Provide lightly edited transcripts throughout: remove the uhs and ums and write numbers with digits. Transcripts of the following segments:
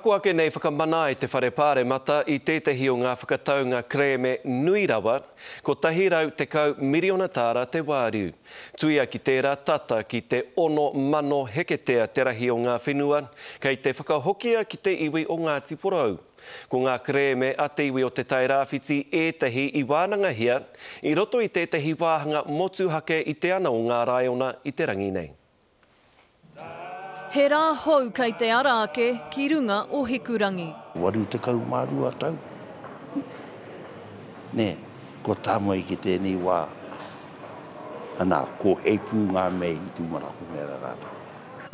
Ko ake nei whakamana ai te Whare Pāremata i tētehi o ngā whakataunga kerēme nui rawa, 110 miriona tāra te wāriu. Tuia ki tērā tata ki te 6,000 heketea te rahi o ngā whenua kei te whakahokia ki te iwi o Ngāti Porou. Ko ngā kerēme a te iwi o Te Tai Rāwhiti ētehi i wānangahia i roto i tētehi wāhanga motuhake i te ana o ngā raiona i te rangi nei. He rā hou kei te ara ake ki runga o Hikurangi. 82 tau, nē, kua tae mai ki tēnei wā, ana, ko heipū ngā mea i tūmanako mea rā rātou.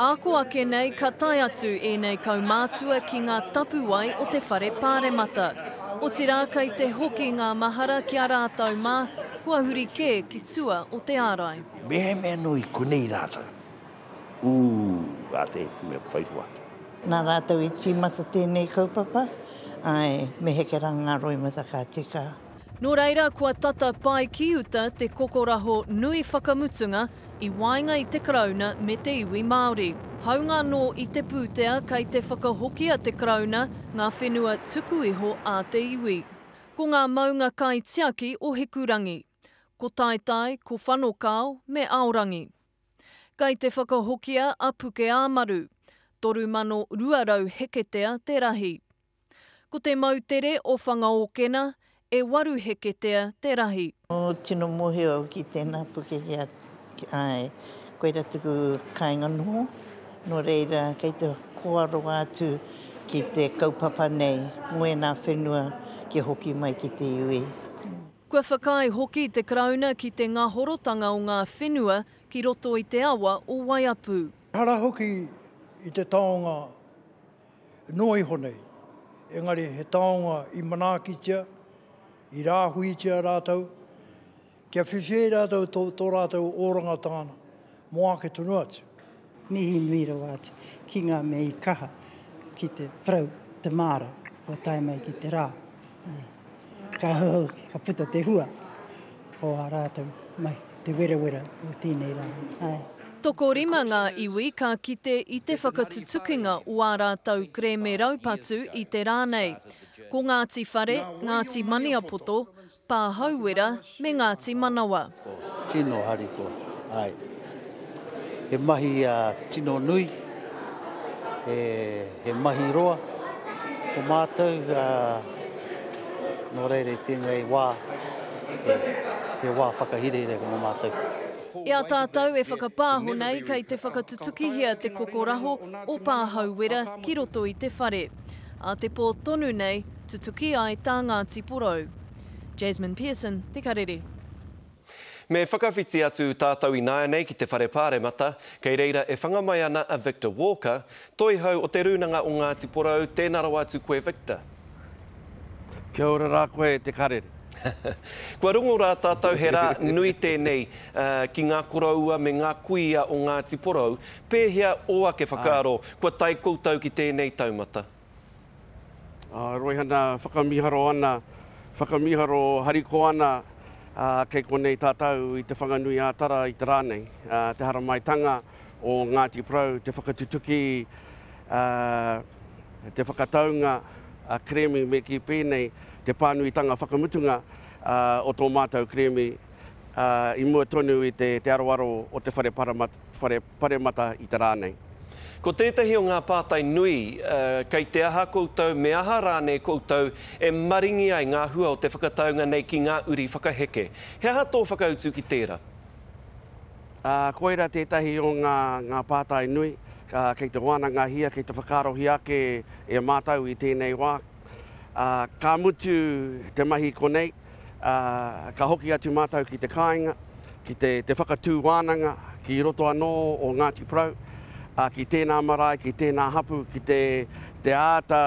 Ako ake nei ka tae atu ēnei kaumātua ki ngā tapuwae o te whare pāremata. Otirā kei te hoki ngā mahara ki a rātou mā, kua huri kē ki tua o te ārai. Mehemea nō i konei rātou, ū, a te mea pai rawa atu. Nā rātou i tīmata tēnei kaupapa, āe, me heke rā ngā roimata ka tika. Nō reira, kua tata pae ki uta te kokoraho nui whakamutunga i waenga i te Karauna me te iwi Māori. Hāunga anō i te pūtea kei te whakahokia te Karauna ngā whenua tuku iho a te iwi. Ko ngā maunga kaitiaki o Hikurangi. Ko Taetae, ko Whanokao me Aorangi. Kai te whakahokia a Pukeāmaru, 3,200 heketea te rahi. Ko te moutere o Whangaokena, e waru heketea te rahi. Tino mōhio au ki tēnā puke ki a, āe, koira tuku kāinga noho, nō reira kei te koa rawa atu ki te kaupapa nei, mō ēnā whenua kia hoki mai ki te iwi. Kua whakaae hoki te Karauna ki te ngahorotanga o ngā whenua ki roto i te awa o Waiapu. Ehara hoki i te taonga noa iho nei, engari he taonga i manaakitia, i rāhuitia rātou, kia whiwhi ai rātou tō rātou oranga tāna mō ake tonu atu. Mihi nui rawa atu ki ngā mea i kaha ki te parau te māra kua tae mai ki te rā. Ka hou, ka puta te hua o ā rātou mahi, te werawera o tēnei rā. Āe. Tokorima ngā iwi ka kite i te whakatutukinga o ā rātou kerēme raupatu i te rā nei. Ko Ngāti Whare, Ngāti Maniapoto, Pāhauwera me Ngāti Manawa. Tino harikoa, āe. He mahi tino nui, he mahi roa. Ko mātou, nō reira i tēnei wā, he wā whakahirahira mō mātou. I a tātou e whakapāho nei kei te whakatutukihia te kokoraho o Pāhauwera ki roto i te whare. Ā te pō tonu nei, tutuki ai tā Ngāti Porou. Jasmine Pearson, Te Karere. Me whakawhiti atu tātou ināianei ki te Whare Pāremata, kei reira e whanga mai ana a Victor Walker, Toihau o Te Rūnanga o Ngāti Porou, tēnā rawa atu koe Victor. Kia ora rā koe e Te Karere. Kua rongo rā tātou he rā nui tēnei ki ngā koroua me ngā kuia o Ngāti Porou, pēhea ō ake whakaaro kua tae koutou ki tēnei taumata? Ā, Roihana, whakamīharo ana, whakamīharo harikoa ana, ā, kei konei tātou i Te Whanganui-ā-Tara i te rā nei, ā, te haramaitanga o Ngāti Porou, te whakatutuki, ā, te whakataunga a kerēmi me kī pēnei, te pānuitanga whakamutunga, ā, o tō mātou kerēmi, ā, i mua tonu i te, te aroaro o te Whare Whare Paremata i te rā nei. Ko tētahi o ngā pātai nui, kei te aha koutou, me aha rānei koutou e maringi ai ngā hua o te whakataunga nei ki ngā uri whakaheke? He aha tō whakautu ki tērā? Ā, koirā tētahi o ngā, ngā pātai nui, kei te wānangahia, kei te whakaarohia ake e mātou i tēnei wā. Ā, ka mutu te mahi konei, ā, ka hoki atu mātou ki te kāinga, ki te, te whakatū wānanga ki roto anō o Ngāti Porou, ā, ki tēnā marae, ki tēnā hapū, ki te, te āta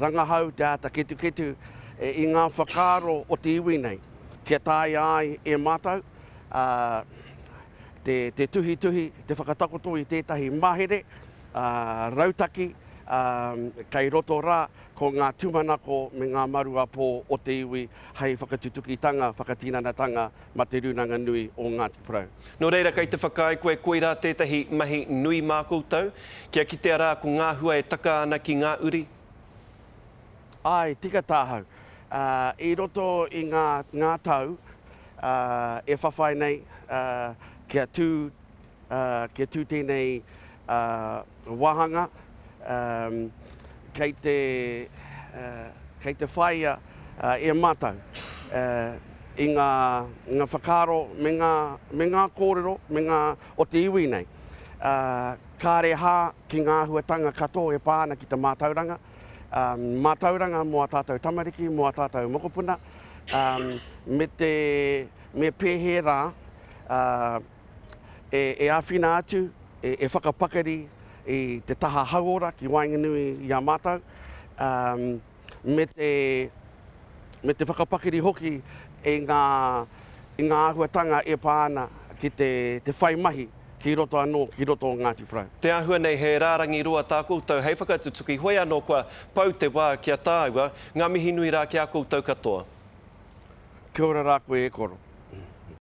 rangahau, te āta ketuketu i ngā whakaaro o te iwi nei, kia taea ai e mātou, ā, te, te tuhituhi, te whakatakoto i tētahi mahere, ā, rautaki, Ā, kei roto rā ko ngā tūmanako me ngā maruāpō o te iwi hei whakatutukitanga, whakatinanatanga mā Te Rūnanga Nui o Ngāti Porou. Nō reira, kei te whakaae koe koirā tētahi mahi nui mā koutou, kia kitea rā ko ngā hua e taka ana ki ngā uri? Āe, tika tāhau. Ā, i roto i ngā, ngā tau, ā, e whawhai nei, ā, kia tū, ā, kia tū tēnei, ā, wāhanga, ā, kei te, ā, kei te whāia, ā, e mātou, ā, i ngā, ngā whakaaro me ngā, me ngā kōrero, me ngā, o te iwi nei. Ā, kāre hā ki ngā āhuatanga katoa e pā ana ki te mātauranga, mātauranga mō ā tātou tamariki, mō ā tātou mokopuna, me te, me pēhē rā e, e āwhina atu, e, e whakapakari i te taha hauora ki waenganui i a mātou, me te, me te whakapakari hoki i ngā, i ngā āhuatanga e pā ana ki te, te whai mahi ki roto anō, ki roto o Ngāti Porou. Te āhua nei he rārangi roa tā koutou hei whakatutuki, hoi anō kua pau te wā ki a tāua. Ngā mihi nui rā ki a koutou katoa. Kia ora rā koe e koro.